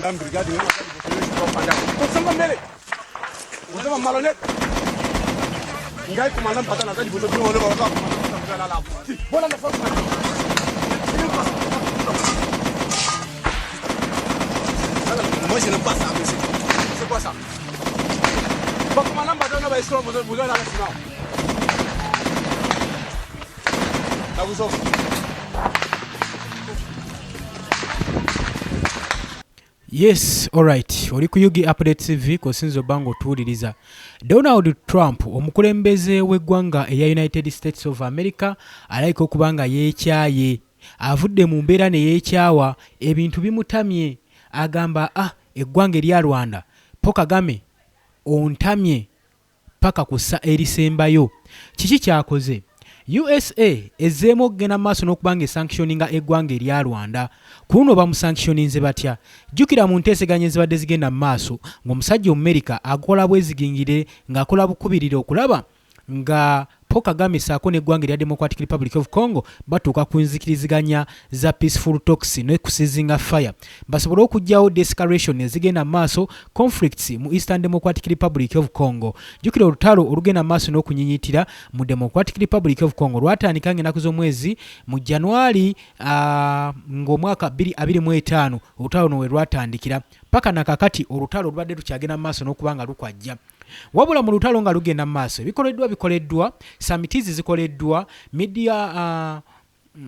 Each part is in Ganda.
Commandant brigade kosanga mbele oza bamalonete ngai commandant pata naza liboso bino wana bolanda force. Moi, je n'aime pas ça, monsieur. C'est quoi ça? Bon, commandant bata na baescroc boza na nsima nakusoka. Yes, alright. Oli ku UG Update TV kosinza obba ng'otuwuliriza. Donald Trump omukulembeze w'eggwanga eya United States of America alabika okuba nga yeekyaye. Avudde mu mbeera ne yeekyawa, ebintu bimutamye. Agamba ah eggwanga erya Rwanda, Paul Kagame ontamye paka ku ssa erisembayo. Kiki ky'akoze? USA ezzeemu okugenda mu maaso n'okuba nga esanctioninga eggwanga erya Rwanda. Ku luno bamusanctioninze batya? Jjukira mu nteeseganya ezibadde zigenda mu maaso ng'omusajja Omumerika akola bwezigingirire ng'akola bukubirire okulaba nga Paul Kagame ssaako n'eggwanga erya Democratic Republic of Congo batuuka ku nzikiriziganya za peaceful talks ne kusizinga fire basobole okuggyawo de-escalation ezigenda mu maaso conflicts mu Eastern Democratic Republic of Congo. Jjukira olutalo olugenda mu maaso n'okunyinyitira mu Democratic Republic of Congo lwatandika ng'ennaku z'omwezi mu January ng'omwaka 2025 olutalo luno we lwatandikira paka na kakati olutalo lubadde lukyagenda mu maaso n'okuba nga lukwajja. Wabula mu lutalo nga lugenda mu maaso ebikoleddwa bikoleddwa, summits zikoleddwa, media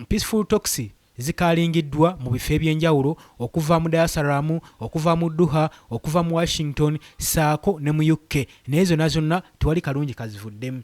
peaceful talks zikalingiddwa mu bifo eby'enjawulo okuva mu Dar es Salaam, okuva mu Doha, okuva mu Washington ssaako ne mu UK naye zonna zonna tewali kalungi kazivuddemu.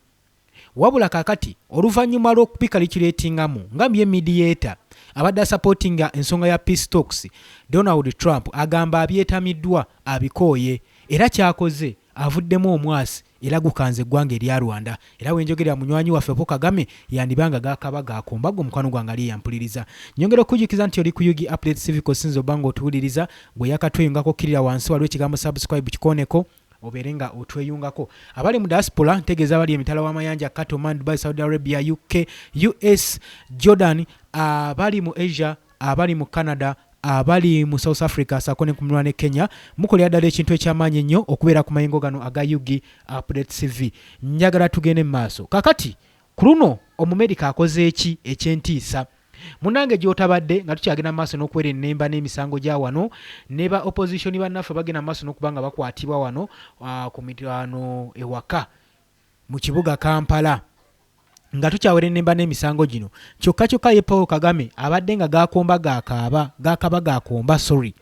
Wabula kaakati oluvannyuma lw'okubikalikulatingamu nga ye mediator abadde asupportinga ensonga ya peace talks, Donald Trump agamba abyetamiddwa abikooye era ky'akoze avuddemu omwasi era gukanze eggwanga erya Rwanda era wenjogerera munywanyi waffe Paul Kagame yandiba nga gakaba gakomba. Gwe mukwano gwange ali eyampuliriza, nyongera okukujjukiza nti oli ku UG Update TV kosinza obba ng'otuwuliriza gwe yakatweyungako kkirira wansi waliwo ekigambo subscribe kikooneko obeere nga otweyungako. Abali mu diaspora ntegeeza abali emitala w'amayanja Qatar, Oman, Dubai, Saudi Arabia, UK, US, Jordan, abali mu Asia, abali mu Canada, abali mu South Africa saako ne ku muliraano Kenya, mukolera ddala ekintu ekyamaanyi ennyo okubeera ku mayengo gano aga UG Update TV. Njagala tugende mu maaso. Kakati ku luno Omumerika akoze eki eky'entiisa? Munnange gy'otabadde nga tukyagenda mu maaso n'okuwera ennemba n'emisango gya wano ne ba opposition bannaffe bagenda mu maaso n'okuba nga bakwatibwa wano ku mitwano ewaka mu kibuga Kampala nga tukyawera ennemba n'emisango gino kyokka kyokka ye Paul Kagame abadde nga gakomba gakaaba gakaba gakomba sorry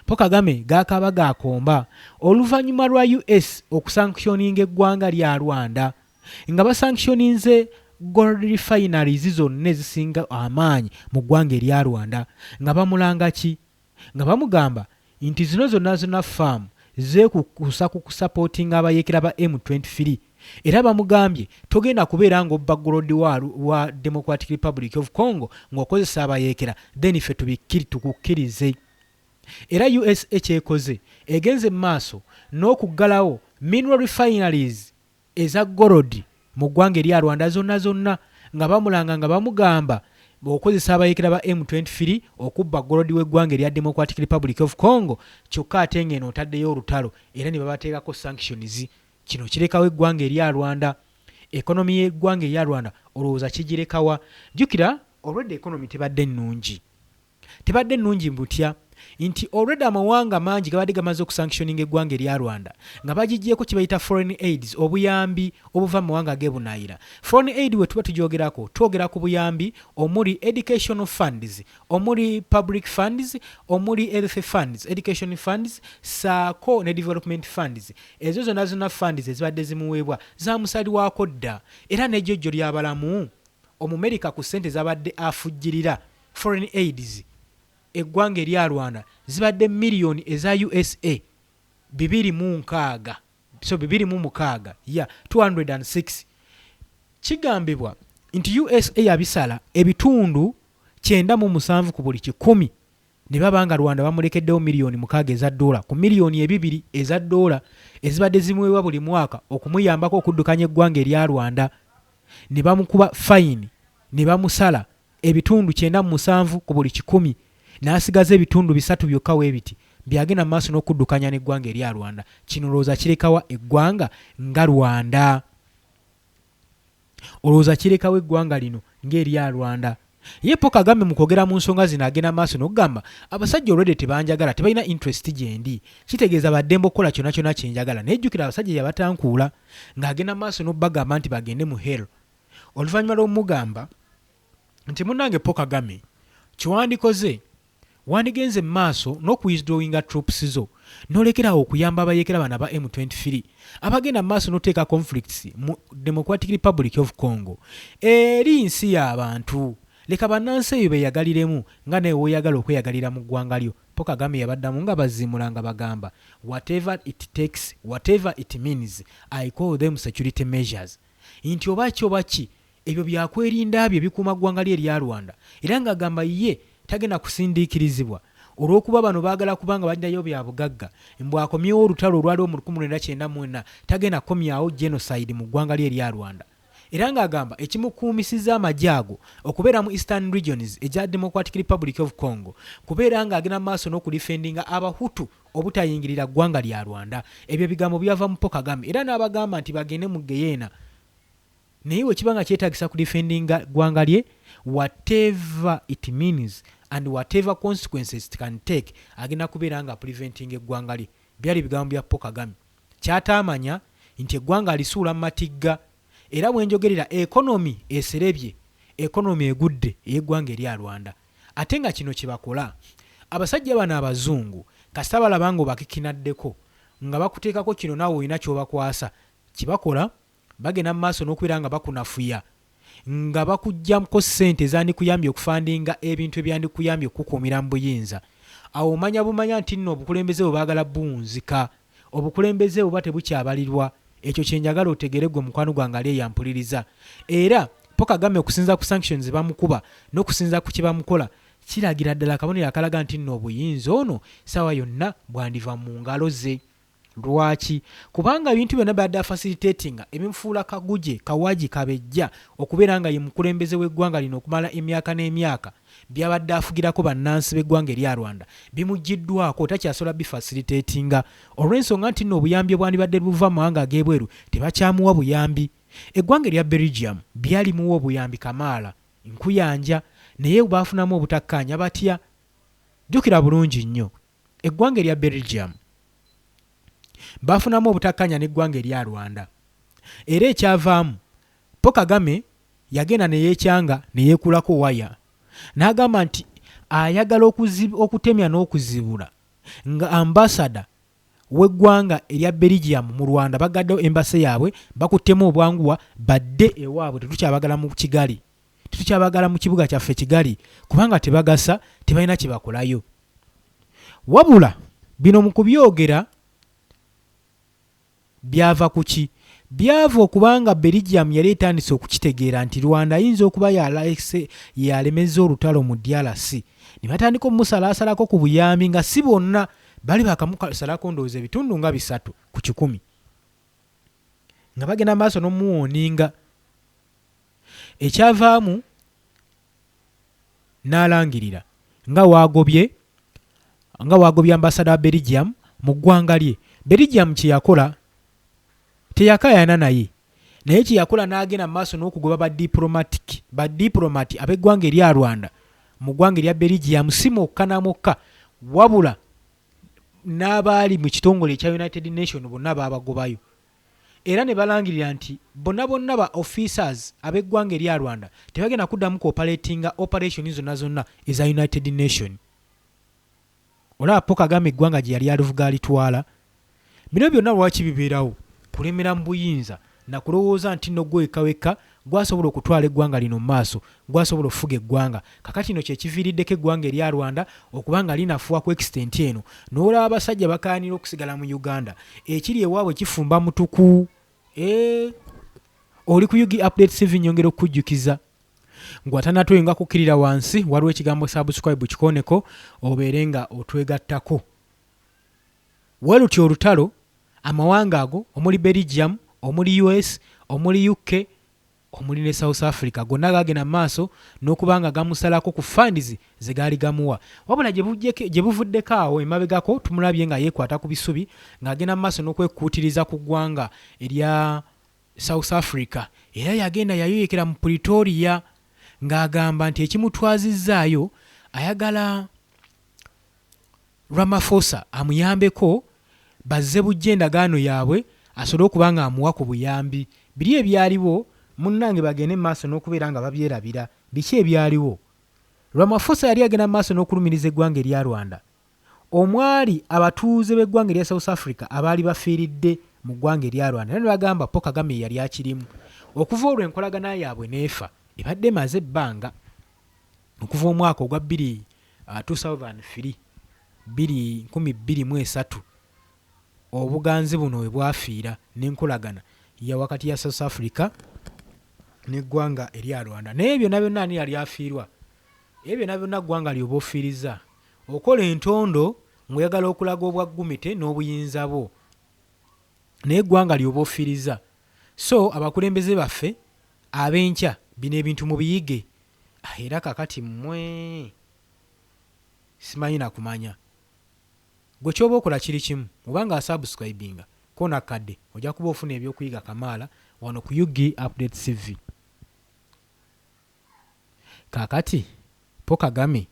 Paul Kagame gakaaba gakomba oluvannyuma lwa US okusanctioninga eggwanga lya Rwanda nga basanctioninze gold refineries zonna ezisinga amaanyi mu ggwanga erya Rwanda nga bamulanga ki nga bamugamba nti zino zonna zonna faamu zeekuusa ku kusapootinga abayeekera ba M23 era bamugambye togenda kubeera ng'obba gold wa Democratic Republic of Congo ng'okozesa abayeekera then ffe tukukkirize. Era USA kyekoze egenze mu maaso n'okuggalawo mineral refineries eza gold mu ggwanga erya Rwanda zonna zonna nga bamulanga nga bamugamba okozesa abayeekera ba M23 okubba gold w'eggwanga erya Democratic Republic of Congo kyokka ate ng'eno otaddeyo olutalo era ne babateekako sanctions. Kino kirekawo eggwanga erya Rwanda economy y'eggwanga erya Rwanda olowooza kigirekawa? Jjukira already economy tebadde nnungi. Tebadde nnungi butya nti already amawanga mangi gabadde gamaze okusanctioninga eggwanga erya Rwanda nga bagiggyeeko kye bayita foreign aids, obuyambi obuva mu mawanga ag'ebunaayira. Foreign aid bwe tuba tugyogerako twogera ku buyambi omuli educational funds, omuli public funds, omuli health funds, education funds ssaako ne development funds. Ezo zonna zonna funds ezibadde zimuweebwa zaamusalibwako dda era n'ejjojjo ly'abalamu Omumerika ku ssente z'abadde afujjirira foreign aids eggwanga erya Rwanda zibadde miliyoni eza USA 260 so 26 ya 206. Kigambibwa nti USA yabisala ebitundu 97 ku buli kikumi ne baba nga Rwanda bamulekeddewo miliyoni 6 eza ddoola ku miliyoni 2 eza ddoola ezibadde zimuweebwa buli mwaka okumuyambako okuddukanya eggwanga erya Rwanda ne bamukuba fayini ne bamusala ebitundu 97 ku buli kikumi n'asigaza ebitundu bisatu byokka weebiti. byagenda mu maaso n'okuddukanya n'eggwanga erya Rwanda. Kino olowooza kirekawa eggwanga nga Rwanda? Olowooza kirekawa eggwanga lino ng'erya Rwanda? Ye Paul Kagame mu kwogera mu nsonga zino agenda maaso n'okugamba, abasajja already tebanjagala, tebalina interest gyendi, kitegeeza baddembe okukola kyonna kyonna kye njagala. Naye jjukira abasajja yabatankuula ng'agenda maaso n'okubagamba nti bagende mu hell. Oluvannyuma lw'omugamba nti munnange Paul Kagame kyewandikoze wandigenze mu maaso n'okuwithdrawinga troops zo n'olekera awo okuyamba abayeekera bano aba M23 abagenda mu maaso n'okuteeka conflicts mu Democratic Republic of Congo. Eri nsi y'abantu. Leka bannansi eyo beeyagaliremu nga nawe w'oyagala okweyagalira mu ggwanga lyo. Paul Kagame yabaddamu nga baziimula nga bagamba, Whatever it takes, whatever it means, I call them security measures. Nti oba ki oba ki, ebyo byakwerinda bye bikuuma ggwanga lye erya Rwanda era ng'agamba ye tagenda kusindiikirizibwa olw'okuba bano baagala kuba nga balinayo bya bugagga mbu akomyewo olutalo olwaliwo mu 1994 tagenda kukomyawo genocide mu ggwanga lye erya Rwanda era ng'agamba ekimukuumisiza amagye ago okubeera mu Eastern Regions egya Democratic Republic of Congo kubeera ng'agenda mu maaso n'okudifendinga Abahutu obutayingirira ggwanga lya Rwanda. Ebyo ebigambo byava mu Paul Kagame era n'abagamba nti bagende mu ggeyeena Naye wekiba nga kyetagisa ku defendinga gwanga lye whatever it means and whatever consequences it can take agenda kubeera nga preventinga eggwanga lye. Byali bigambo bya Paul Kagame. Kyataamanya nti eggwanga alisuula mu matigga era wenjogerera economy eserebye, economy egudde ey'eggwanga erya Rwanda. Ate nga kino kyebakola abasajja bano abazungu kasita balaba nga obakikinaddeko nga bakuteekako kino naawe olina kyobakwasa kyebakola Bagenda mu maaso n'okubeera nga bakunafuya nga bakuggyako ssente ezandikuyambye okufandinga ebintu ebyandikuyambye okukukuumira mu buyinza. Awo omanya bumanya nti nno obukulembeze bwe baagala buwunzika. Obukulembeze buba tebukyabalirwa. Ekyo kye njagala otegeere ggwe mukwano gwange ali eyo ampuliriza. Era Paul Kagame okusinziira ku sanctions ze bamukuba n'okusinziira ku kye bamukola kiragira ddala akabonero akalaga nti nno obuyinza ono ssaawa yonna bwandiva mu ngalo ze. Lwaki? Kubanga ebintu byonna by'abadde afacilitatinga ebimufuula kaguje, kawagi, kabejja okubeera nga ye mukulembeze w'eggwanga lino okumala emyaka n'emyaka by'abadde afugirako bannansi b'eggwanga erya Rwanda bimuggyiddwako takyasobola bifacilitatinga olw'ensonga nti nno obuyambi obwandibadde buva mu mawanga ag'ebweru tebakyamuwa buyambi. Eggwanga erya Belgium byalimuwa obuyambi kamaala nkuyanja naye baafunamu obutakkaanya batya? Jjukira bulungi nnyo Eggwanga erya Belgium baafunamu obutakkaanya n'eggwanga erya Rwanda era ekyavaamu Paul Kagame yagenda ne yeekyanga ne yeekuulako waya n'agamba nti ayagala okutemya n'okuzibula nga ambasada w'eggwanga erya Belgium mu Rwanda baggaddewo embassy yaabwe bakuttemu obwanguwa badde ewaabwe tetukyabagala mu Kigali tetukyabagala mu kibuga kyaffe Kigali kubanga tebagasa tebalina kye bakolayo. Wabula bino mu kubyogera byava ku ki? Byava okuba nga Belgium yali etandise okukitegeera nti Rwanda ayinza okuba y'alemezza olutalo mu DRC ne batandika omusalaasalako ku buyambi nga si bwonna bali baakamusalako ndowooza ebitundu nga 3% nga bagenda maaso n'omuwooninga ekyavaamu n'alangirira nga w'agobye nga w'agobye ambasada wa Belgium mu ggwanga lye. Belgium kye yakola teyakaayana naye naye kye yakola n'agenda mu maaso n'okugoba ba diplomatic ba diplomat ab'eggwanga erya Rwanda mu ggwanga erya Belgium si mwokka na mwokka wabula n'abaali mu kitongole ekya United Nation bonna baabagobayo. Era ne balangirira nti bonna bonna ba officers ab'eggwanga erya Rwanda tebagenda kuddamu ku operatinga operation zonna zonna eza United Nation. Olaba Paul Kagame eggwanga gye yali alivuga alitwala? Bino byonna lwaki bibeerawo? Kulemera mu buyinza na kulowooza ntinno ggwe wekka wekka ggwe asobola okutwala eggwanga lino mu maaso, ggwe asobola okufuga eggwanga. Kakati kino kye kiviiriddeko eggwanga erya Rwanda okuba nga linafuwa ku extent eno n'olaba abasajja bakaayanira okusigala mu Uganda. Ekiri ewaabwe kifumba mutuku. Eeh! Oli ku Ug Updates TV nnyongera okukujjukiza. Ggwe atanatweyunga kukkirira wansi waliwo ekigambo subscribe kikooneko obeere nga otwegattako. Welutyo olutalo, amawanga ago omuli Belgium, omuli US, omuli UK, omuli ne South Africa gonna gaagenda mu maaso n'okuba nga gamusalako ku funds ze gaali gamuwa. Wabula gye buvuddeko awo emabegako tumulabye nga yeekwata ku bisubi ng'agenda mu maaso n'okwekuutiriza ku ggwanga erya South Africa era yagenda yayoyekera mu Pretoria ng'agamba nti ekimutwazizzaayo ayagala Ramaphosa amuyambeko bazze buggya endagaano yaabwe asobole okuba nga amuwa ku buyambi. Biri ebyaliwo munnange bagende mu maaso n'okubeera nga babyerabira. Biki ebyaliwo? Ramaphosa yali agenda mu maaso n'okulumiriza eggwanga erya Rwanda omwali abatuuze b'eggwanga erya South Africa abaali bafiiridde mu ggwanga erya Rwanda era ne bagamba Paul Kagame ye yali akirimu. Okuva olwo enkolagana yaabwe n'efa ebadde emaze ebbanga okuva omwaka ogwa 2003, 2003, obuganzi buno we bwafiira n'enkolagana ya wakati ya South Africa n'eggwanga erya Rwanda. Naye byonna byonna ani yali afiirwa? Ebyo byonna byonna ggwanga ly'oba ofiirizza. Okola entondo ng'oyagala okulaga obwaggumite n'obuyinza bwo naye eggwanga ly'oba ofiirizza. So abakulembeze baffe ab'enkya bino ebintu mubiyige. Era kakati mmwe simanyi na kumanya. Gwe kyoba okola kiri kimu oba nga asubscribinga koona akadde ojja kuba ofuna ebyokuyiga kamaala wano ku Ug Update TV. Kakati Paul Kagame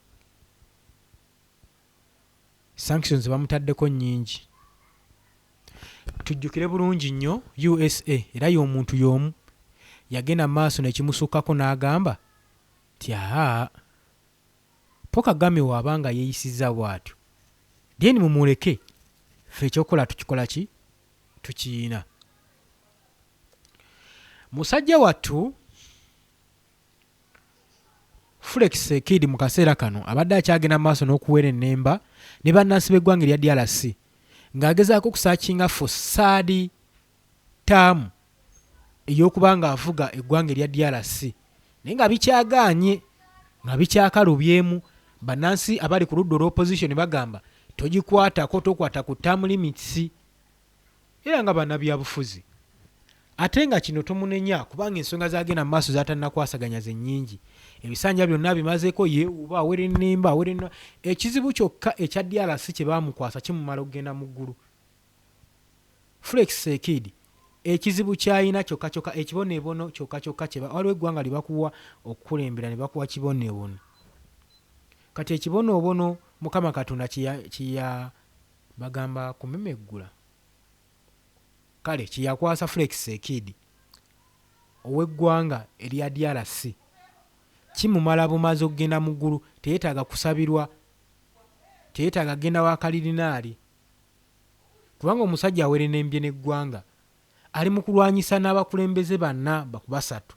sanctions bamutaddeko nnyingi. Tujjukire bulungi nnyo usa era y'omuntu y'omu yagenda mu maaso nekimusukkako n'agamba nti aa Paul Kagame waaba nga yeeyisizza bw'atyo then mumuleke ffe ekyokukola tukikola ki tukiyina. Musajja wattu Fulex Sekid mu kaseera kano abadde akyagenda mu maaso n'okuwerennemba ne bannansi b'eggwanga erya DRC ng'agezaako okusakinga for third term ey'okuba ng'avuga eggwanga erya DRC naye nga bikyagaanye nga bikyakalubyemu. Bannansi abali ku ludda olwa opposition bagamba togikwatako, tokwata ku term limits era nga bannabyabufuzi ate nga kino tomunenya kubanga ensonga z'agenda mu maaso z'atannakwasaganya ze nnyingi. Ebisanja byonna abimazeeko yeewuuba awerennemba awerennemba. Ekizibu kyokka ekya DRC kye baamukwasa kimumala okugenda mu ggulu. Flex Sekid ekizibu ky'alina kyokka kyokka ekibonoobono kyokka kyokka kye waliwo eggwanga lye bakuwa okukulembera ne bakuwa kibonoobono. Kati ekibonoobono Mukama Katonda kye ya bagamba kumemeggula kale kye yakwasa Flex Sekid ow'eggwanga erya DRC kimumala bumazi okugenda mu ggulu teyeetaaga kusabirwa teyeetaaga kugenda wa kalirinaali. Kubanga omusajja awerenembye n'eggwanga. Ali mu kulwanyisa n'abakulembeze bana ku basatu.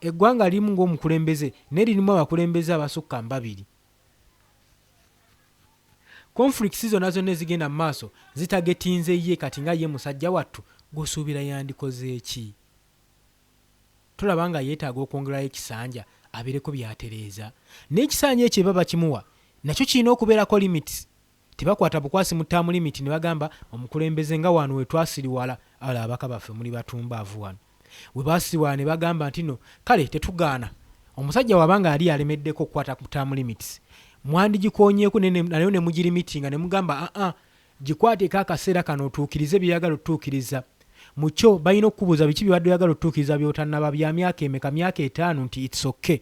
Eggwanga lirimu ng'omukulembeze naye lirimu abakulembeze abasukka mu babiri. Conflicts zonna zonna ezigenda mu maaso zitagetinze ye kati nga ye musajja wattu gw'osuubira yandikoze ki? Tolaba nga yeetaaga okwongerayo ekisanja abeereko by'atereeza? N'ekisanja ekyo bwe baba bakimuwa nakyo kirina okubeerako limits. Tebakwata bukwasi mu term limit ne bagamba omukulembeze nga wano we twasiriwala, ala ababaka baffe muli batumbaavu wano we baasiriwala ne bagamba nti no kale tetugaana omusajja waba nga yali alemeddeko okukwata ku term limits mwandigikoonyeeko nayo ne mugirimitinga ne mugamba aa Gikwateko akaseera kano otuukirize by'oyagala otutuukiriza. Mu kyo, balina okukubuuza biki by'obadde oyagala otutuukiriza by'otannaba, bya myaka emeka, myaka etaano nti it's okay.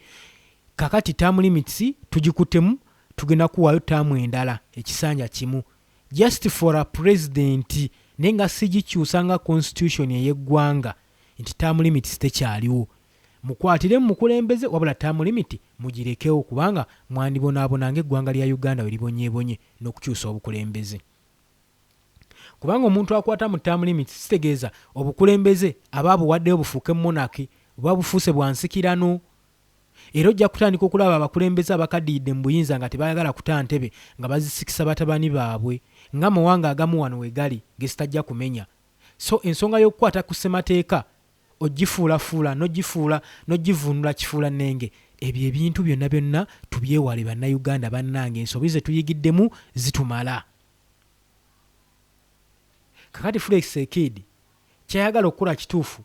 Kakati term limits tugikuttemu tugenda kukuwaayo term endala ekisanja kimu just for a president naye nga sigikyusa nga constitution ey'eggwanga nti term limits tekyaliwo. Mukwatire mu mukulembeze wabula term limit mugirekewo kubanga mwandibonaabona ng'eggwanga lya Uganda bwe libonyeebonye n'okukyusa obukulembeze. Kubanga omuntu akwata mu term limits kitegeeza obukulembeze aba abuwaddeyo bufuuke monarchy, buba bufuuse bwa nsikirano. Era ojja kutandika okulaba abakulembeze abakaddiyidde mu buyinza nga tebayagala kuta ntebe nga bazisikisa batabani baabwe ng'amawanga agamu wano we gali ge sitajja kumenya. So ensonga y'okukwata ku ssemateeka ogifuulafuula n'ogifuula n'ogivvuunula kifuulannenge, ebyo ebintu byonna byonna tubyewale Bannayuganda bannange ensobi ze tuyigiddemu zitumala. Kakati Flex Ekid ky'ayagala okukola kituufu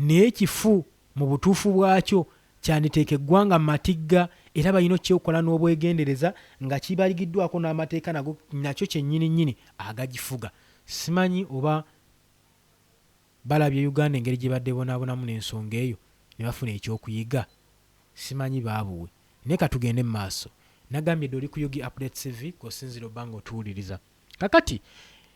Naye kifu mu butuufu bwakyo, kyanditeeka eggwanga mu matigga era balina okukyokola n'obwegendereza nga kibaligiddwako n'amateeka nago nakyo kyennyini nnyini agagifuga. Simanyi oba balabye Uganda engeri gye badde ebonaabonamu n'ensonga eyo ne bafuna ekyokuyiga. Simanyi baabuwe. Naye katugende mu maaso. Nagambye dda oli ku Ug Updates TV kw'osinziira obba ng'otuwuliriza. Kakati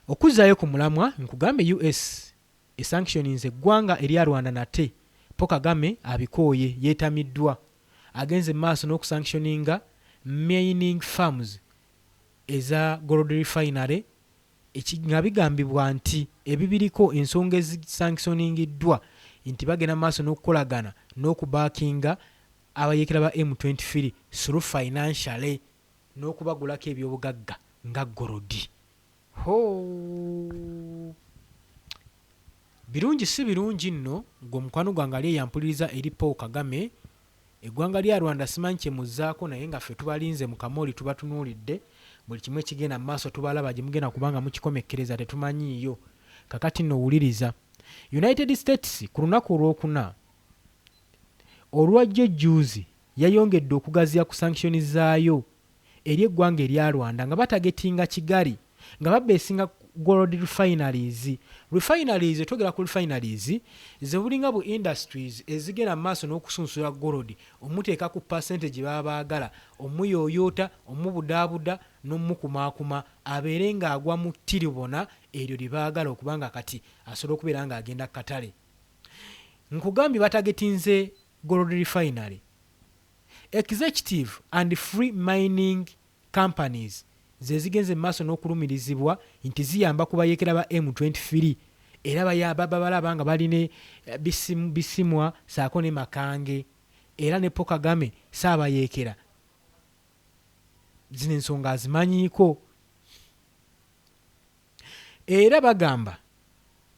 okuzzaayo ku mulamwa nkugambe US esanctioninze eggwanga erya Rwanda nate Paul Kagame abikooye yeetamiddwa. Agenze mu maaso n'okusanctioninga mining firms eza Gold Refinery nga bigambibwa nti ebibiriko ensonga ezisanctioningiddwa nti bagenda mu maaso n'okukolagana n'okubackinga abayeekera ba M23 through financially n'okubagulako ebyobugagga nga gold. Hoo! Birungi si birungi nno ggwe mukwano gwange ali eyo ampuliriza eri Paul Kagame, eggwanga lya Rwanda simanyi kye muzzaako naye nga ffe tubalinze mu kamooli tubatunuulidde, buli kimu ekigenda mu maaso tubalaba gye mugenda kuba nga mukikomekkereza tetumanyiiyo. Kakati nno wuliriza. United States ku lunaku Olwokuna olwajjo jjuuzi yayongedde okugaziya ku sanctions zaayo eri eggwanga erya Rwanda nga batagetinga Kigali nga babeesinga gold refineries. Refineries, twogera ku refineries ze bulinga bu industries ezigenda mu maaso n'okusunsula gold omuteeka ku percentage gye baba baagala, omuyooyoota, omubudaabuda n'omukumaakuma abeere ng'agwa mu ttiribona eryo lye baagala okuba nga kati asobola okubeera ng'agenda ku katale. Nkugambye batagetinze gold refinery. Executive and Free Mining Companies ze zigenze mu maaso n'okulumirizibwa nti ziyamba ku bayeekera ba M23 era babalaba nga bali ne Bisimwa ssaako ne Makange era ne Paul Kagame Ssaabayeekera zino ensonga azimanyiiko. Era bagamba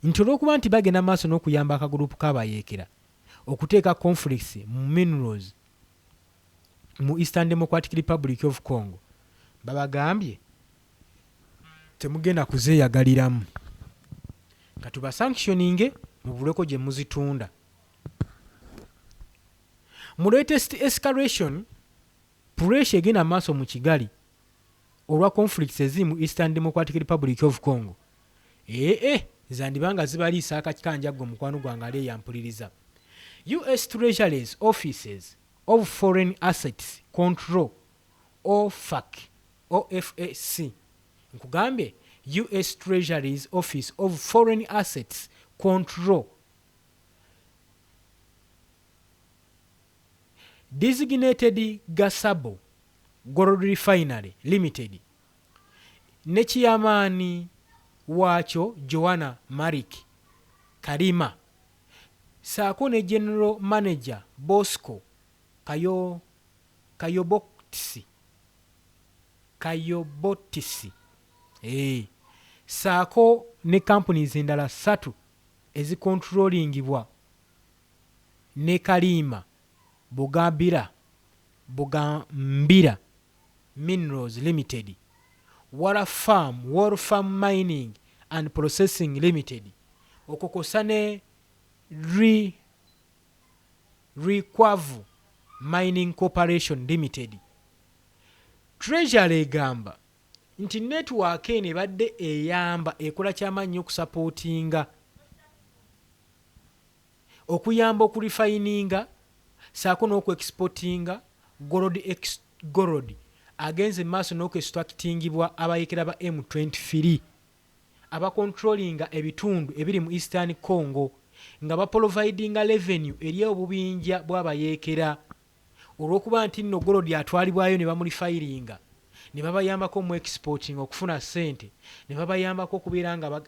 nti olw'okuba nti bagenda mu maaso n'okuyamba akagurupu k'abayeekera okuteeka conflicts mu minerals mu Eastern Democratic Republic of Congo babagambye temugenda kuzeeyagaliramu katubasanctioninge mubulweko gye muzitunda. Mu latest escalation, pressure egenda mu maaso mu Kigali olwa conflicts eziri mu Eastern Democratic Republic of Congo ee zandiba nga zibaliisa akakanjaggo mukwano gwange ali eyampuliriza. US Treasury's Offices of Foreign Assets Control OFAC OFAC nkugambye US Treasury's Office of Foreign Assets Control designated Gasabo Gold Refinery Limited ne ciyamaani waakyo Joanna Marik Karima ssaako ne General Manager Bosco Kayo Kayobotisi Kayobotisi eeh ssaako ne companies endala ssatu ezicontrollingibwa ne Kaliima Bugabira Bugambira Minerals Limited, Wara Farm Wall Farm Mining and Processing Limited okwo kwossa ne Ri Rwikwavu Mining Corporation Limited. Treasury egamba nti netiwaaka eno ebadde eyamba ekola kyamaanyi nnyo okusapootinga okuyamba okurefininga ssaako n'okuexportinga gold gold agenze mu maaso n'okuextractingibwa abayeekera ba M23 abacontrollinga ebitundu ebiri mu Eastern Congo nga baprovidinga revenue eri obubinja bw'abayeekera olw'okuba nti nno gold atwalibwayo ne bamurefininga ne babayambako mu exporting okufuna ssente ne babayambako okubeera nga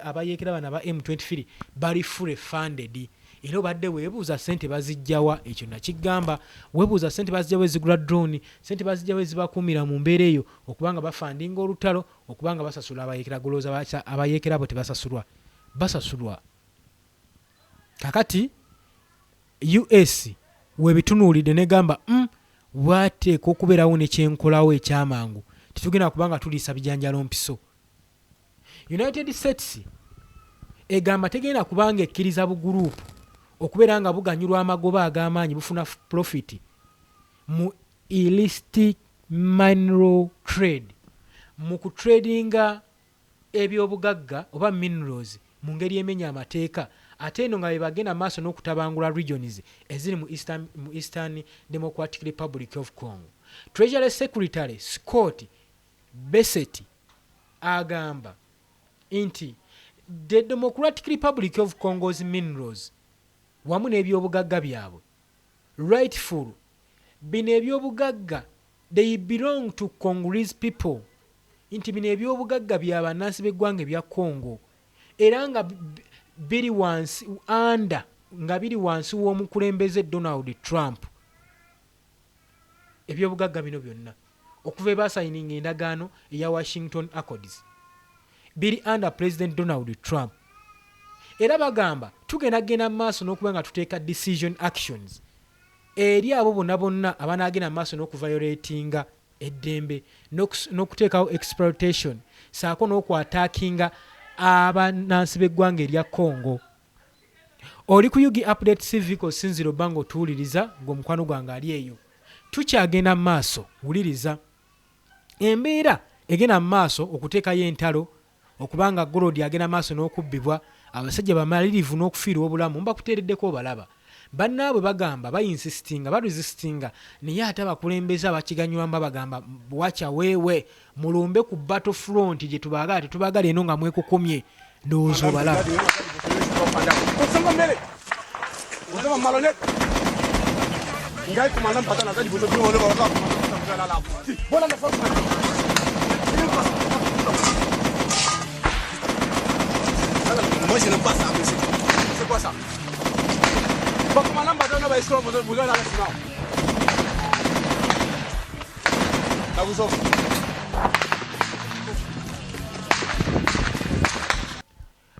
abayeekera bano aba M23 bali fully funded. Era obadde weebuuza ssente baziggya wa? Ekyo nakigamba, weebuuza ssente baziggya wa ezigula drone, ssente baziggya wa ezibakuumira mu mbeera eyo okuba nga bafundinga olutalo, okuba nga basasula abayeekera. Golowooza abayeekera abo tebasasulwa? Basasulwa. Kakati US webitunuulidde negamba wateekwa okubeerawo ne kyenkolawo ekyamangu, tetugenda kuba nga tuliisa bijanjalo mpiso. United States egamba tegenda kubanga ekkiriza buguruupu okubeera nga buganyulwa amagoba ag'amaanyi, bufuna profit mu illicit mineral trade, mu kutradinga ebyobugagga oba minerals mu ngeri emenya amateeka, ate eno nga bebagenda maaso n'okutabangula regions eziri mu Eastern Democratic Republic of Congo. Treasury Secretary Scott Bessent agamba nti the Democratic Republic of Congo's minerals wamu n'ebyobugagga byabwe rightful, bino ebyobugagga they belong to Congolese people, nti bino ebyobugagga bya bannansi b'eggwanga ebya Congo, era nga biri wansi under, nga biri wansi w'omukulembeze Donald Trump. Ebyobugagga bino byonna okuva ebasayininga endagaano eya Washington Accords biri under President Donald Trump, era bagamba tugenda genda mu maaso n'okuba nga tuteeka decision actions eri abo bonna bonna abanaagenda mu maaso n'okuviolatinga eddembe n'okuteekawo exploitation saako n'okuattackinga abannansi b'eggwanga erya Congo. Oli ku UG Update TV kosinzira obba nga otuwuliriza ng'omukwano gwange ali eyo. Tukyagenda mu maaso, wuliriza embeera egenda mu maaso okuteekayo entalo, okubanga gold agenda maaso n'okubbibwa, abasajja bamalirivu n'okufiirwa obulamu. Mbakuteereddeko obalaba bannaabwe bagamba bayinsistinga, baresistinga, naye ate abakulembeze abakiganyulwamu babagamba wacha weewe mulumbe ku battle front gye tubaagala, tetubaagala eno nga mwekukumye. Ndowooza obalaba. Osanga mbele ozama malhonnête, ngai commandant mpata naza liboso, bino oloba kaka bolanda force. Moi, je n'aime pas ça, monsieur. C'est quoi ça? Bon, commandant Mpata, na baescroc boza na nsima na buzoba.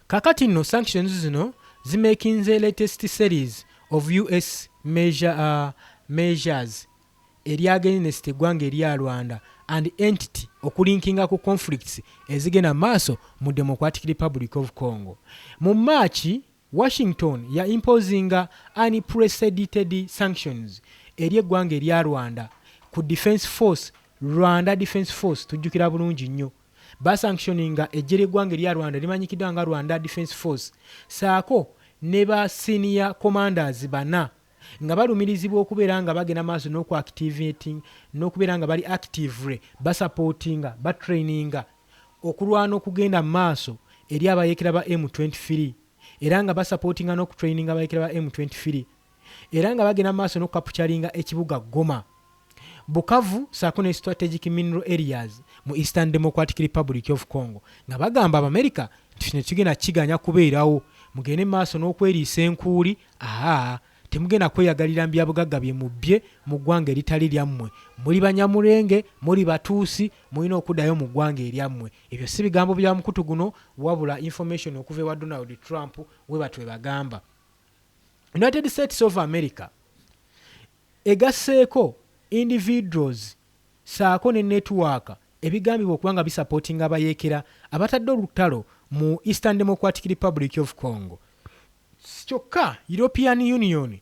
Kakati nno sanctions zino zimakinze latest series of US measures eri against eggwanga erya Rwanda and entity okulinkinga ku conflicts ezigenda maaso mu Democratic Republic of Congo. Mu March, Washington ya imposinga unprecedented sanctions eri eggwanga erya Rwanda ku defense force, Rwanda Defense Force. Tujjukira bulungi nnyo basanctioninga eggye ly'eggwanga erya Rwanda limanyikiddwa nga Rwanda Defense Force saako ne ba senior commanders bana nga balumirizibwa okubeera nga bagenda maaso n'okuactivating, n'okubeera nga bali actively basupportinga, batraininga okulwana okugenda mu maaso eri abayeekera ba M23, era nga basupportinga n'okutraininga abayeekera ba M23, era nga bagenda mu maaso n'okukapturinga ekibuga Goma, Bukavu saako ne strategic mineral areas mu Eastern Democratic Republic of Congo, nga bagamba Abamerika nti kino kigenda kiganya kubeerawo, mugende mu maaso n'okweriisa enkuuli, aa temugenda kweyagalira mu byabugagga bye mubbye mu ggwanga eritali lyammwe. Muli Banyamulenge, muli Batuusi, mulina okuddayo mu ggwanga eryammwe. Ebyo si bigambo bya mukutu guno, wabula information okuva ewa Donald Trump. We batwe bagamba United States of America egasseeko individuals saako ne network ebigambibwa okuba nga bisupportinga abayeekera abatadde olutalo mu Eastern Democratic Republic of Congo. Kyokka European Union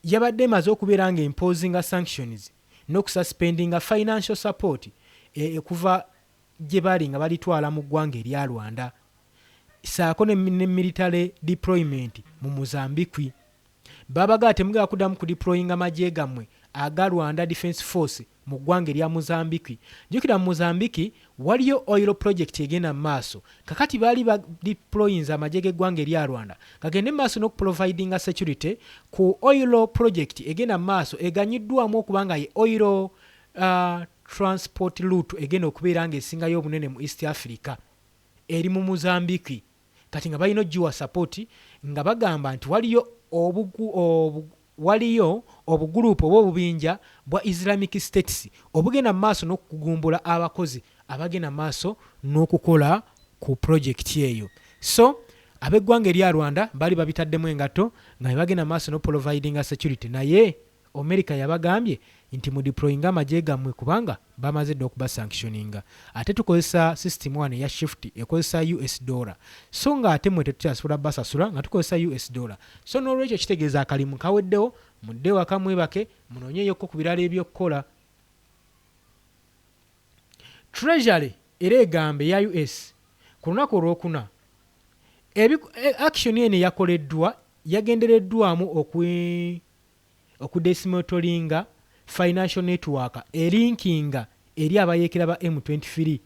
yabadde emaze okubeera nga imposinga sanctions n'okususpendinga financial support okuva gye bali nga balitwala mu ggwanga erya Rwanda saako ne military deployment mu Mozambique. Babagaa temugenda kuddamu kudeployinga magye gammwe aga Rwanda Defense Force mu ggwanga erya Mozambique. Jjukira mu Mozambique waliyo oil project egenda mu maaso. Kakati baali badeployinze amagye g'eggwanga erya Rwanda gagende mu maaso n'okuprovidinga security ku oil project egenda mu maaso, eganyiddwamu okuba nga ye oil transport route egenda okubeera ng'esingayo obunene mu East Africa eri mu Mozambique. Kati nga balina ogiwa support, nga bagamba nti waliyo obugurupu oba obubinja bwa Islamic States obugenda mu maaso n'okugumbula abakozi abagenda mu maaso n'okukola ku projekiti eyo. So ab'eggwanga erya Rwanda baali babitaddemu engatto nga bebagenda mu maaso n'oprovidinga security, naye America yabagambye nti mu deployinge amagye gammwe kubanga bamaze dda okubasanctioninga ate tukozesa system wano eya shift ekozesa US dollar so nga ate mwe tetukyasobola basasula nga tukozesa US dollar so n'olwekyo kitegeeza akalimu kaweddewo mudde ewaka mwebake munoonyeyokko ku birala ebyokukola. Treasury era egamba eya US ku lunaku olwokuna action eno eyakoleddwa yagendereddwamu okudesimotolinga financial network elinkinga eri abayeekera ba M23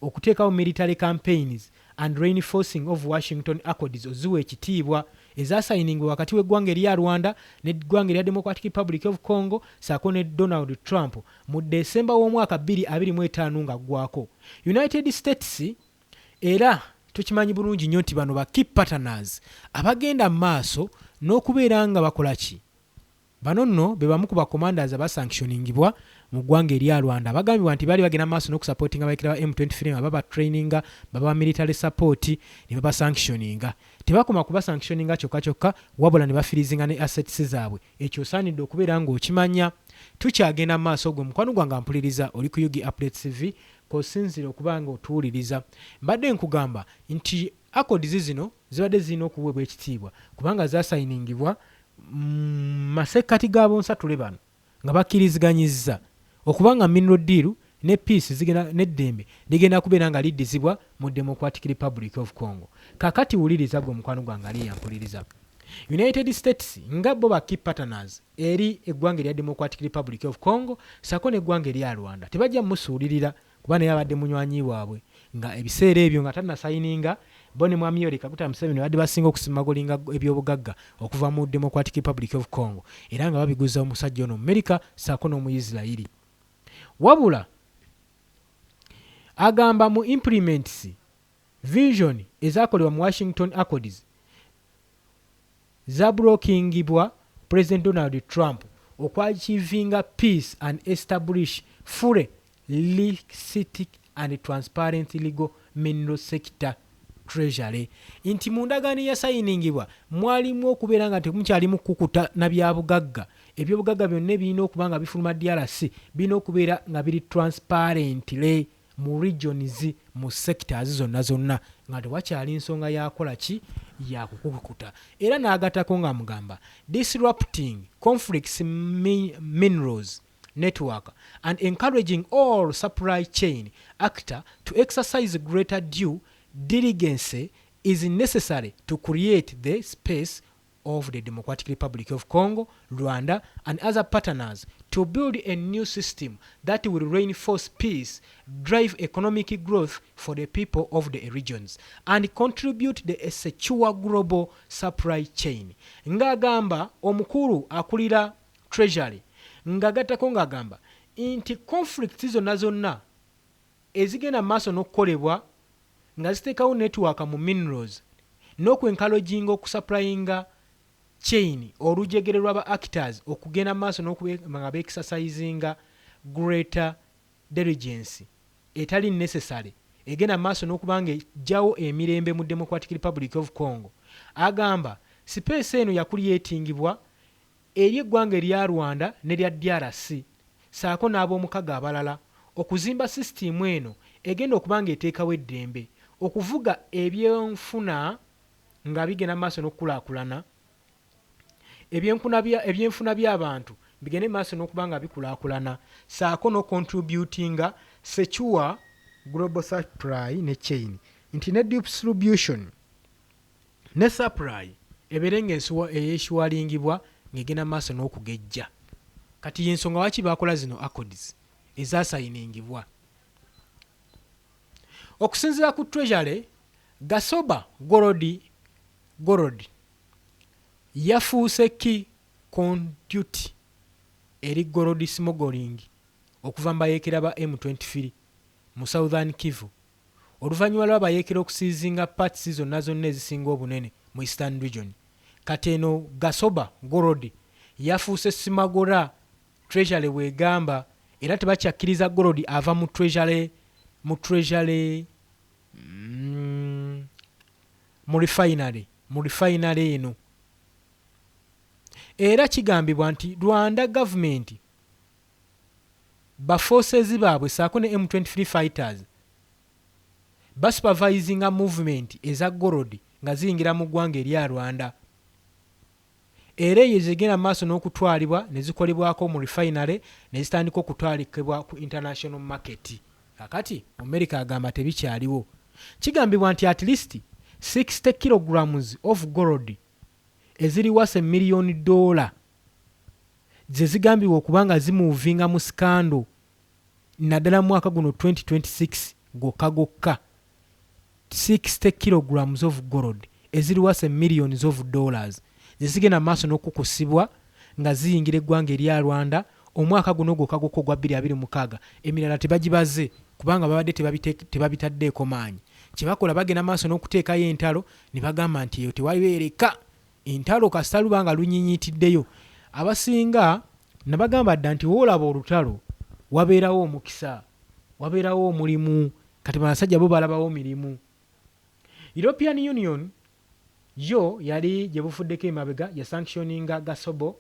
okuteekawo military campaigns and reinforcing of Washington Accords oziwa ekitiibwa ezasayiningibwa wakati w'eggwanga erya Rwanda n'eggwanga erya Democratic Republic of Congo ssaako ne Donald Trump mu December w'omwaka 2025 ng'aggwako. United States era tukimanyi bulungi nnyo nti bano ba key partners abagenda mu maaso n'okubeera nga bakola ki? Bano nno be bamu ku ba commanders abasanctioningibwa mu ggwanga erya Rwanda abagambibwa nti baali bagenda mu maaso n'okusupportinga abayeekera ba M23 nga babatraininga, babawa military support ne babasanctioninga. Tebakoma kubasanctioninga kyokka kyokka wabula ne bafirizinga ne assets zaabwe. Ekyo osaanidde okubeera ng'okimanya. Tukyagenda mu maaso gwe mukwano gwange ampuliriza oli ku Ug Updates TV kw'osinziira okuba nga otuwuliriza. Mbadde nkugamba nti Accords zino zibadde zirina okuweebwa ekitiibwa kubanga zasayiningibwa mu masekkati ga bonsatule bano nga bakkiriziganyizza okuba nga mineral deal ne peace zigenda n'eddembe ligenda kubeera nga liddizibwa mu Democratic Republic of Congo. Kakati wuliriza gwe mukwano gwange ali eyampuliriza. United States nga bo ba key partners eri eggwanga erya Democratic Republic of Congo ssaako n'eggwanga erya Rwanda tebajja musuulirira kuba naye abadde munywanyi waabwe nga ebiseera ebyo nga tannasayininga bo ne Mwami Yoweri Kaguta Museveni babadde basinga okusimagulinga ebyobugagga okuva mu Democratic Republic of Congo era nga babiguza omusajja ono Omumerika ssaako n'Omuyisirayiri. Wabula agamba mu implements vision ezakolebwa mu Washington Accords zablokingibwa President Donald Trump okwachievinga peace and establish fully licit and transparent legal mineral sector Treasury nti mu ndagaano eyasayiningibwa mwalimu okubeera nga temukyalimu kukukuta na byabugagga ebyobugagga byonna ebirina okuba nga bifuluma DRC birina okubeera nga biri transparently mu regions mu sectors zonna zonna nga tewakyali nsonga yakola ki yakukukuta era n'agatako ng'amugamba disrupting conflicts minerals network and encouraging all supply chain actor to exercise greater due diligence is necessary to create the space of the Democratic Republic of Congo, Rwanda, and other partners to build a new system that will reinforce peace, drive economic growth for the people of the regions, and contribute the secure global supply chain. Ng'agamba omukulu akulira Treasury ng'agattako ng'agamba nti conflicts zonna zonna ezigenda mu maaso n'okukolebwa nga ziteekawo network mu minerals n'okwenkalojinga okusupplyinga chain olujegere lw'aba actors okugenda mu maaso n'okuba nga beexercisinga greater diligence etali necessary egenda mu maaso n'okuba nga ejjawo emirembe mu Democratic Republic of Congo. Agamba space eno yakulyetingibwa eri eggwanga erya Rwanda nerya DRC ssaako n'ab'omukago abalala okuzimba sisitiimu eno egenda okuba nga eteekawo eddembe okuvuga ebyenfuna nga bigenda mu maaso n'okukulaakulana ebyenfuna by'abantu bigende mu maaso n'okuba nga bikulaakulana ssaako n'ocontributinga secure global supply ne chain nti ne distribution ne supply ebeere nga eyeshuwalingibwa ng'egenda mu maaso n'okugejja. Kati y'ensonga lwaki baakola zino accords ezasayiningibwa. Okusinziira ku Treasury, Gasoba Gold Gold yafuuse key conduit eri gold smuggling okuva mu bayeekera ba M23 mu Southern Kivu oluvannyuma lw'abayeekera okusiizinga parts zonna zonna ezisinga obunene mu Eastern Region. Kati eno Gasoba Gold yafuuse smuggler, Treasury bw'egamba, era tebakyakkiriza gold ava mu Treasury mu refinery eno. Era kigambibwa nti Rwanda gavumenti ba forces baabwe saako ne M23 fighters basupervisinga movement eza gold nga ziyingira mu ggwanga erya Rwanda, era eyo zigenda mu maaso n'okutwalibwa ne zikolebwako mu refinery ne zitandika okutwalikibwa ku international market. Kakati America agamba tebikyaliwo. Kigambibwa nti at least 60 kilograms of gold eziri worth $1 million ze zigambibwa okuba nga zimovinga mu scandal, naddala mu mwaka guno 2026 gwokka gwokka. 60 kilograms of gold eziri worth millions of dollars zezigenda mu maaso n'okukusibwa nga ziyingira eggwanga erya Rwanda omwaka guno gwokka gwokka ogwa 2026. Emirala tebagibaze kubanga babadde tebabitaddeeko maanyi. Kyebakola, bagenda maaso n'okuteekayo entalo ne bagamba nti eyo tewabeereka entalo kasita luba nga lunyinyiitiddeyo. Abasinga nabagamba dda nti woolaba olutalo wabeerawo omukisa, wabeerawo omulimu. Kati basajja bo balabawo mirimu. European Union yo yali gye bufuddeko emabega yasanctioninga Gasobo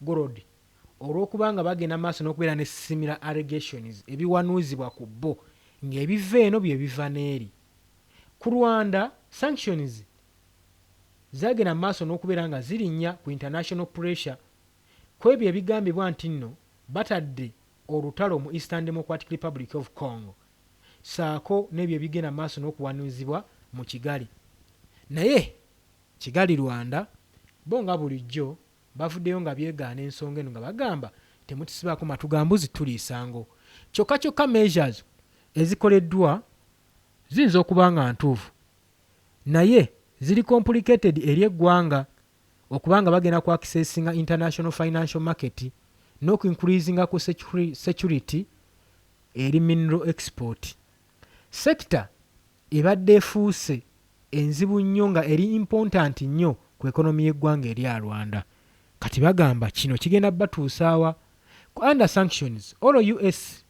Gold olw'okuba nga bagenda maaso n'okubeera ne similar allegations ebiwanuuzibwa ku bo, ng'ebiva eno bye biva n'eri ku Rwanda. Sanctions zagenda mu maaso n'okubeera nga zirinnya ku international pressure ku ebyo ebigambibwa nti nno batadde olutalo mu Eastern Democratic Republic of Congo, saako n'ebyo ebigenda mu maaso n'okuwanuuzibwa mu Kigali. Naye Kigali, Rwanda bo nga bulijjo bavuddeyo nga byegaana ensonga eno, nga bagamba temutusibaako matu ga mbuzi, tuliisango. Kyokka kyokka measures ezikoleddwa ziyinza okuba nga ntuufu, naye ziri complicated eri eggwanga okuba nga bagenda ku accessinga international financial market n'okuincreasinga ku security eri mineral export sector ebadde efuuse enzibu nnyo, nga eri important nnyo ku economy y'eggwanga erya Rwanda. Kati bagamba kino kigenda batuusaawa ku under sanctions. All US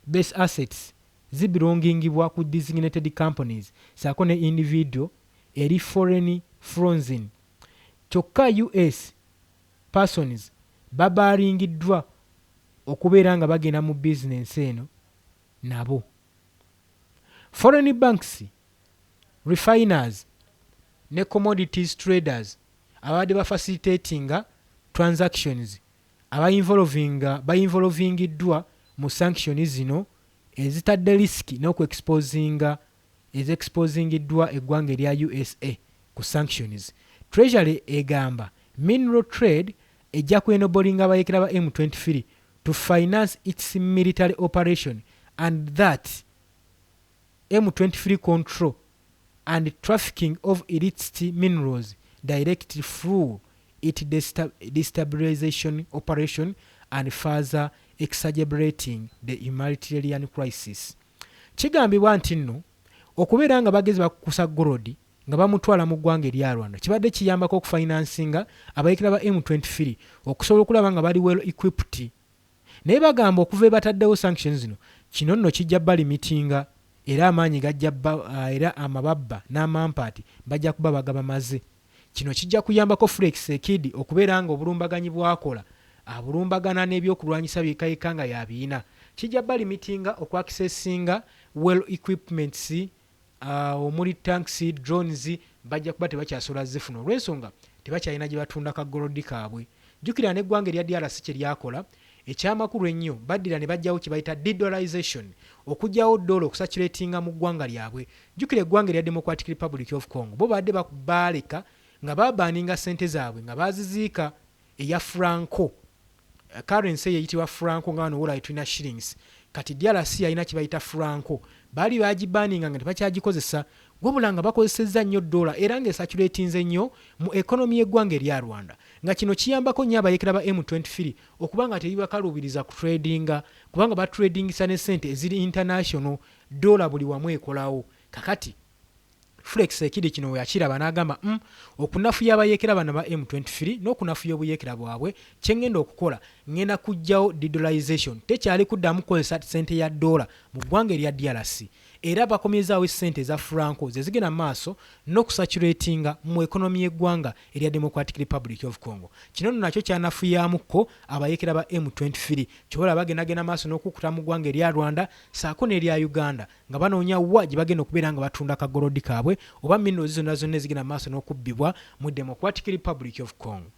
base assets zibelongingibwa ku designated companies saako ne individual eri foreign frozen. Kyokka US persons babaringiddwa okubeera nga bagenda mu bizinensi eno. Nabo foreign banks, refiners ne commodities traders ababadde bafacilitatinga transactions abainvolvingiddwa mu sanction zino ezitadde risk n'okuexposinga, ezexposingiddwa eggwanga erya USA ku sanctions. Treasury egamba mineral trade ejja kwenablinga abayekera ba M23 to finance its military operation and that M23 control and trafficking of illicit minerals directly through its destabilization operation and further exacerbating the humanitarian crisis. Kigambibwa nti nno okubeera nga bagezi bakukusa gold nga bamutwala mu ggwanga erya Rwanda kibadde kiyambako okufinansinga abayekera ba M23 okusobola okulaba nga bali well equipped. Naye bagamba okuva ebataddewo sanctions zino, kino nno kijja balimitinga era amaanyi gajja era amababba n'amampaati bajja kuba bagabamaze. Kino kijja kuyambako Felix Ekidi okubeera nga obulumbaganyi bwakola abulumbagana n'ebyokulwanyisa byekayeka nga yabiina. Kijja balimitinga okwaccessinga well equipments, omuli tanks, drones, bajja kuba tebakyasobola zifuna olw'ensonga tebakyalina gye batunda ka gold kaabwe. Jjukira n'eggwanga erya DRC kye lyakola ekyamakulu ennyo, baddira ne bajjawo kye bayita dedollarization, okuggyawo dola okucirculatinga mu ggwanga lyabwe. Jjukira eggwanga erya Democratic Republic of Congo bo badde baaleka nga babaninga ssente zaabwe nga baziziika eya franco currency eyo eyitibwa franco, nga wano wolayi tulina shillings. Kati DRC yalina kye bayita franco, baali bagibaninga nga tebakyagikozesa, wabula nga bakozesezza nnyo dola era ng'ecirculatinze nnyo mu economy y'eggwanga erya Rwanda, nga kino kiyambako nnyo abayekera ba M23 okuba nga tebibakaluubiriza ku tradinga, kubanga batradingisa ne ssente eziri international, dola buli wamu ekolawo. Kakati Felix ekiri kino weyakiraba n'agamba, okunafuya abayeekera bano ba M23 n'okunafuya obuyeekera bwabwe, kyeŋŋenda okukola, ŋŋenda kuggyawo dedollarization, tekyali kuddamu kukozesa ssente ya dola mu ggwanga erya DRC. Era bakomyezaawo essente eza Franco ze zigenda mu maaso n'okusaculatinga mu economy y'eggwanga erya Democratic Republic of Congo. Kino nno nakyo kyanafuyaamu kko abayeekera ba M23 kyova olaba bagendagenda maaso n'okukuta mu ggwanga erya Rwanda ssaako n'erya Uganda nga banoonya wa gye bagenda okubeera nga batunda ka golodi kaabwe oba minerals zonna zonna ezigenda mu maaso n'okubbibwa mu Democratic Republic of Congo.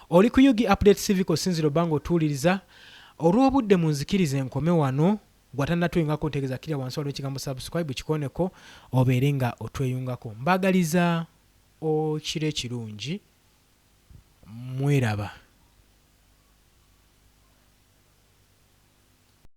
Oli ku Ug Update Civic osinzira obba nga otuwuliriza. Olw'obudde munzikirize nkome wano. Gwe atannatweyungako ntegeeza kkirira wansi waliwo ekigambo subscribe kikooneko obeere nga otweyungako. Mbaagaliza okiro ekirungi. Mweraba.